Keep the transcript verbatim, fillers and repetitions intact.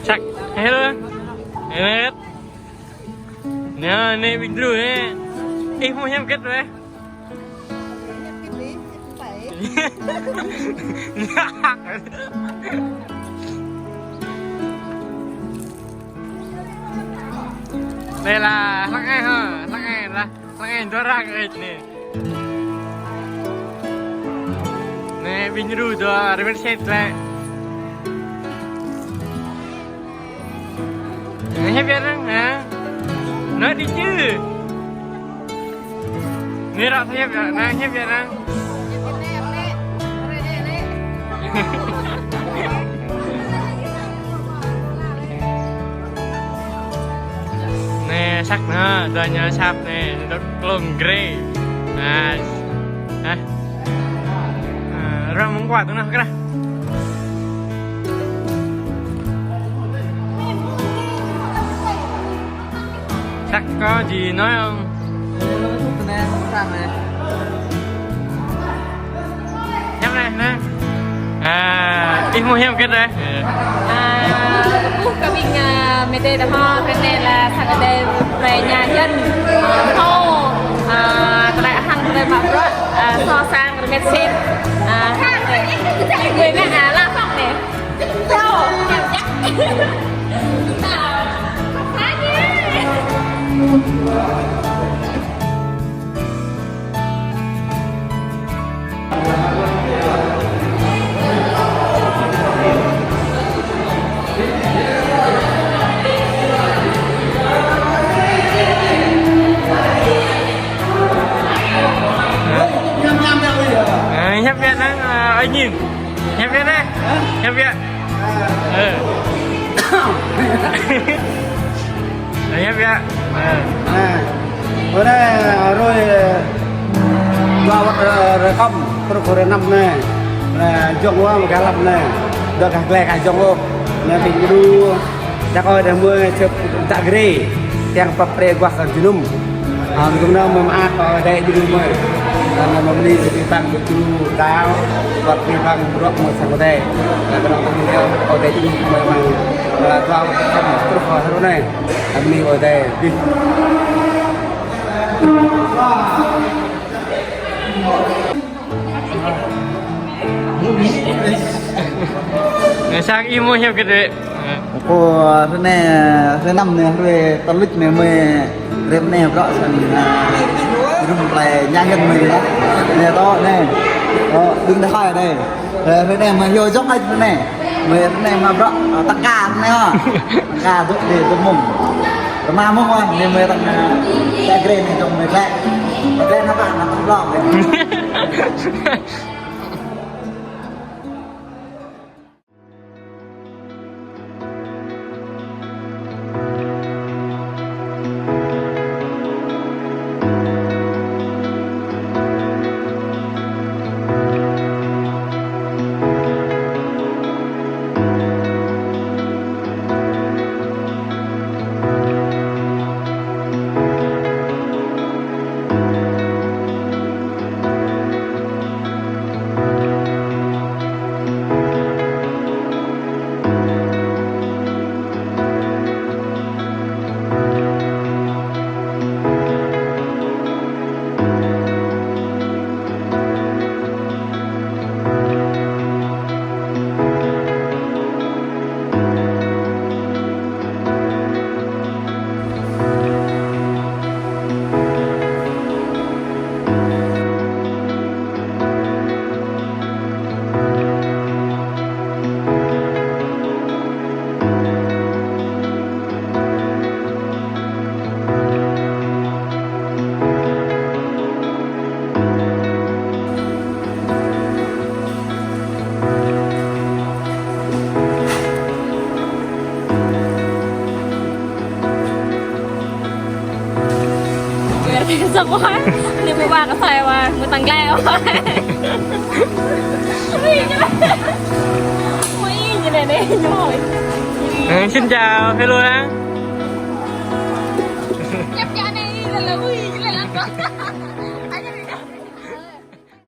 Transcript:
Săk. Hello. Hello. Nè, nè, ƀing đru nè. Ih, mơ̆ hiam gĕt weh. Anai lah, hlăk ai hă, hlăk ai lah, hlăk ai dua ră kơ ih anai. Anai, ƀing đru dua rơmet set lĕ. Anai, hiăp biă anai, hă? Anai, đĭ čư. Anai, ră hiăp biă, anai, hiăp biă anai. Anai, săk anai, dua ñu săp anai, dŏ klông grê. Anai. Hă? Ơ, ră mơ̆ng kuat tui anai kơ ră. Săk, có gì nói không? Hiăp anai, anai. À, ih mơ̆ hiam gĕt weh. À, kơkuh kơ ƀing, à, mơdê tơhmô, kơ anai lah sang adai brơi ñu jăn. Hô, à, tơlơi hăng tơlơi mă bruă, à, soh sang rơmet set. À, hăng tơlơi. Ih mơ̆ ngă, à, lah pŏk anai. Hô, hiam jăn. Tao, khŏm phá nhé. Ơ, hiăp biă anai, ơ, ơi nhìn. Hiăp biă anai. Hiăp biă. Ơ. Anai, hiăp biă. Ơ. Anai, hrơi, ơ, dua wơ̆t, ơ, rơkăm, truh hrơi năm anai. Anai, jŏng wa, mă gah lăp anai. Dŏ gah glai kah jŏng ôh. Anai, ƀing đru. Čak ơi đah mơi čơp tă grê, kiăng pap pre guah kơ jơnum. Ơ, jơnum anai mơi mă ăt ơi đah jơnum mơi. Anai mơi bơni kơ ƀing păng ƀu tru đao, wơ̆t ƀing păng bruă mơi sang kơ đah. Anai kơnơ̆ng tơlơi ơi đah jơnum mơi mă, ơ, dua wơ̆t rơkăm truh hrơi anai. Anai bơni ơi đah. Ngă sang ih mơ̆ hiam gĕt weh. Kâo hrơi anai, hrơi năm anai, hrơi tơlŭč anai mơi rem anai bruă sang, à, rum plei ña ngăn mơi lah. Anai tŏ anai. Ơ, đing đah hai anai. Hrơi anai mơi hyu jŏk ai hrơi anai. Mơi hrơi anai mă bruă, ơ, tăng ca hrơi anai hă. Tăng ca dŏ dih dŏ mông. Rơma mông ơ, anai mơi tăng, ơ, tă grê anai jŏng mơi gleh. Gleh anăp anăp blŏng. Săp wai, anai ƀu ba kơ sai wai, mơ̆ tăng gleh wai. Ui, ñu anai. Ui, ñu anai, anai, ñu anai. Ơ, xin chào, hello đã. Chụp cho anai, hello, ui, ñu anai lăng.